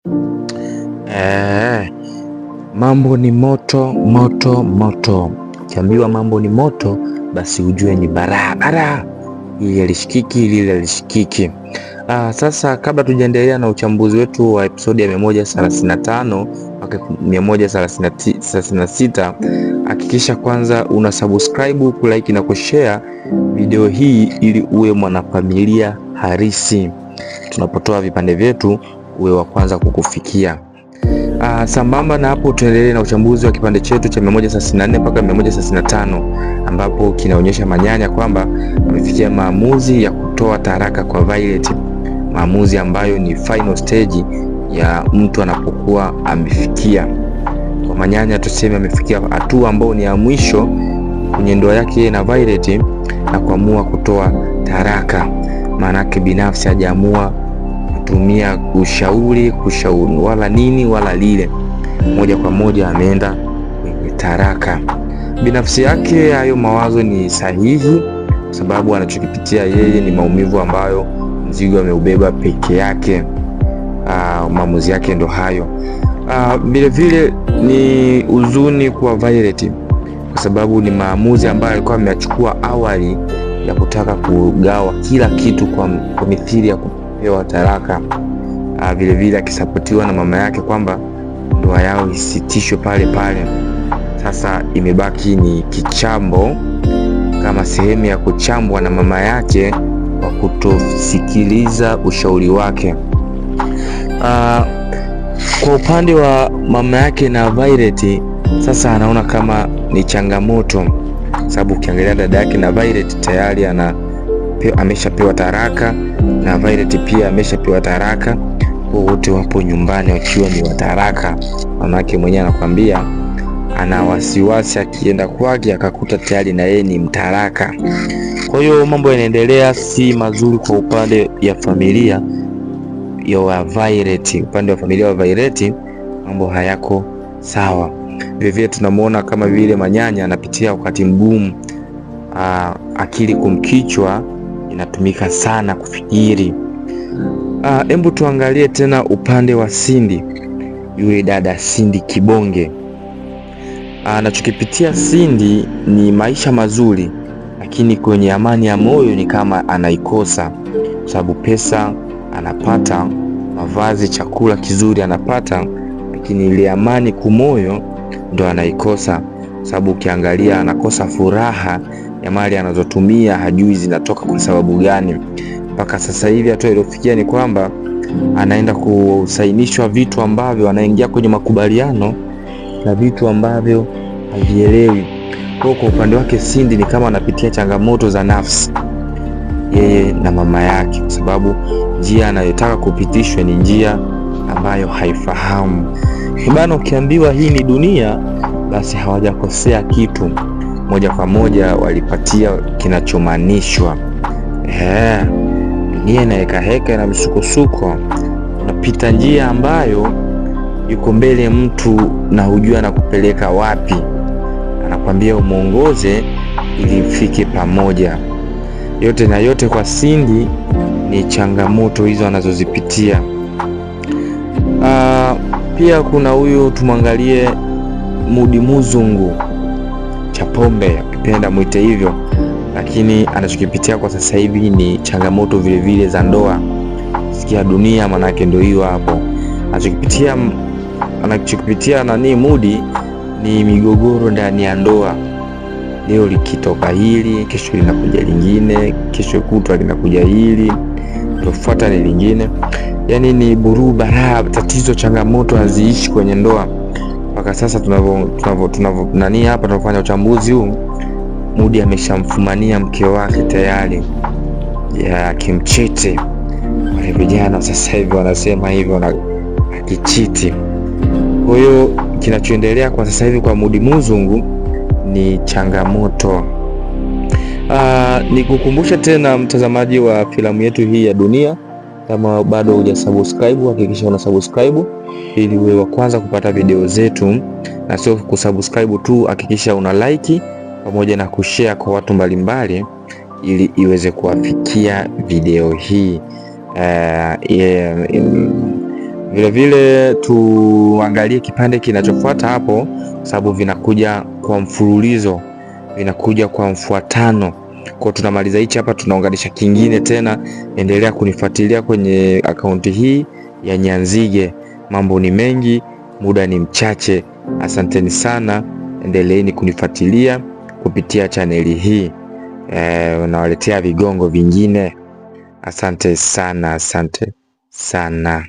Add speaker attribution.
Speaker 1: Eh, mambo ni moto moto moto. Ukiambiwa mambo ni moto, basi ujue ni barabara, ili alishikiki lile alishikiki. Sasa kabla tujaendelea na uchambuzi wetu wa episodi ya 135 mpaka 136, hakikisha kwanza una subscribe, kulike na kushare video hii ili uwe mwanafamilia harisi. Tunapotoa vipande vyetu uwe wa kwanza kukufikia. Sambamba na hapo tuendelee na uchambuzi wa kipande chetu cha 134 mpaka 135 ambapo kinaonyesha Manyanya kwamba amefikia maamuzi ya kutoa taraka kwa Violet, maamuzi ambayo ni final stage ya mtu anapokuwa amefikia. Kwa Manyanya tuseme amefikia hatua ambayo ni ya mwisho kwenye ndoa yake na Violet na kuamua kutoa taraka. Maanake binafsi hajaamua kutumia ushauri kushauri wala nini wala lile, moja kwa moja ameenda kwenye taraka. Binafsi yake hayo mawazo ni sahihi, kwa sababu anachokipitia yeye ni maumivu ambayo mzigo ameubeba peke yake. Maamuzi yake ndo hayo. Vilevile ni huzuni kwa Violet kwa sababu ni maamuzi ambayo alikuwa ameyachukua awali ya kutaka kugawa kila kitu kwa mithili ya kupewa talaka. Vilevile akisapotiwa na mama yake kwamba ndoa yao isitishwe pale pale. Sasa imebaki ni kichambo kama sehemu ya kuchambwa na mama yake kwa kutosikiliza ushauri wake. Kwa upande wa mama yake na Violet, sasa anaona kama ni changamoto, sababu ukiangalia dada yake na Violet tayari ana ameshapewa taraka na Violet pia ameshapewa taraka, wote wapo nyumbani wakiwa ni wataraka. Mama yake mwenyewe anakwambia ana wasiwasi akienda kwake akakuta tayari na yeye ni mtaraka. Kwa hiyo mambo yanaendelea si mazuri kwa upande ya familia ya Violet, upande wa familia wa Violet mambo hayako sawa. Vilevile tunamuona kama vile Manyanya anapitia wakati mgumu, akili kumkichwa inatumika sana kufikiri. Hebu tuangalie tena upande wa Cindy, yule dada Cindy Kibonge. Anachokipitia Cindy ni maisha mazuri, lakini kwenye amani ya moyo ni kama anaikosa, kwa sababu pesa anapata, mavazi, chakula kizuri anapata, lakini ile amani kumoyo ndo anaikosa, sababu ukiangalia anakosa furaha ya mali anazotumia, hajui zinatoka kwa sababu gani. Mpaka sasa hivi hatua iliyofikia ni kwamba anaenda kusainishwa vitu ambavyo anaingia kwenye makubaliano na vitu ambavyo havielewi. Kwa kwa upande wake Cindy ni kama anapitia changamoto za nafsi yeye na mama yake, kwa sababu njia anayotaka kupitishwa ni njia ambayo haifahamu. Bana, ukiambiwa hii ni dunia, basi hawajakosea kitu, moja kwa moja walipatia kinachomaanishwa. Dunia inahekaheka na msukosuko, unapita njia ambayo yuko mbele mtu na hujua anakupeleka wapi, anakwambia umuongoze ili mfike pamoja. Yote na yote kwa Cindy ni changamoto hizo anazozipitia. Pia kuna huyu tumwangalie Mudi Muzungu Chapombe, ukipenda mwite hivyo, lakini anachokipitia kwa sasa hivi ni changamoto vile vile za ndoa. Sikia dunia, manake ndio hiyo hapo. Anachokipitia nani Mudi ni migogoro ndani ya ndoa. Leo likitoka hili, kesho linakuja lingine, kesho kutwa linakuja hili, tofuata ni lingine. Yani ni buruu baraa, tatizo, changamoto haziishi kwenye ndoa. Mpaka sasa tunavyo nani hapa tunafanya uchambuzi huu, Mudi ameshamfumania mke wake tayari ya kimchiti. Wale vijana sasa hivi wanasema hivyo na akichiti. Kwa hiyo kinachoendelea kwa sasa hivi kwa Mudi Muzungu ni changamoto. Nikukumbusha tena mtazamaji wa filamu yetu hii ya Dunia, kama bado hujasubscribe hakikisha una subscribe ili uwe wa kwanza kupata video zetu, na sio kusubscribe tu, hakikisha una like pamoja na kushare kwa watu mbalimbali ili iweze kuwafikia video hii. Yeah, Vilevile tuangalie kipande kinachofuata hapo, sababu vinakuja kwa mfululizo, vinakuja kwa mfuatano. Kwa tunamaliza hichi hapa, tunaunganisha kingine tena. Endelea kunifuatilia kwenye akaunti hii ya Nyanzige. Mambo ni mengi, muda ni mchache. Asanteni sana, endeleeni kunifuatilia kupitia chaneli hii. Nawaletea vigongo vingine. Asante sana, asante sana.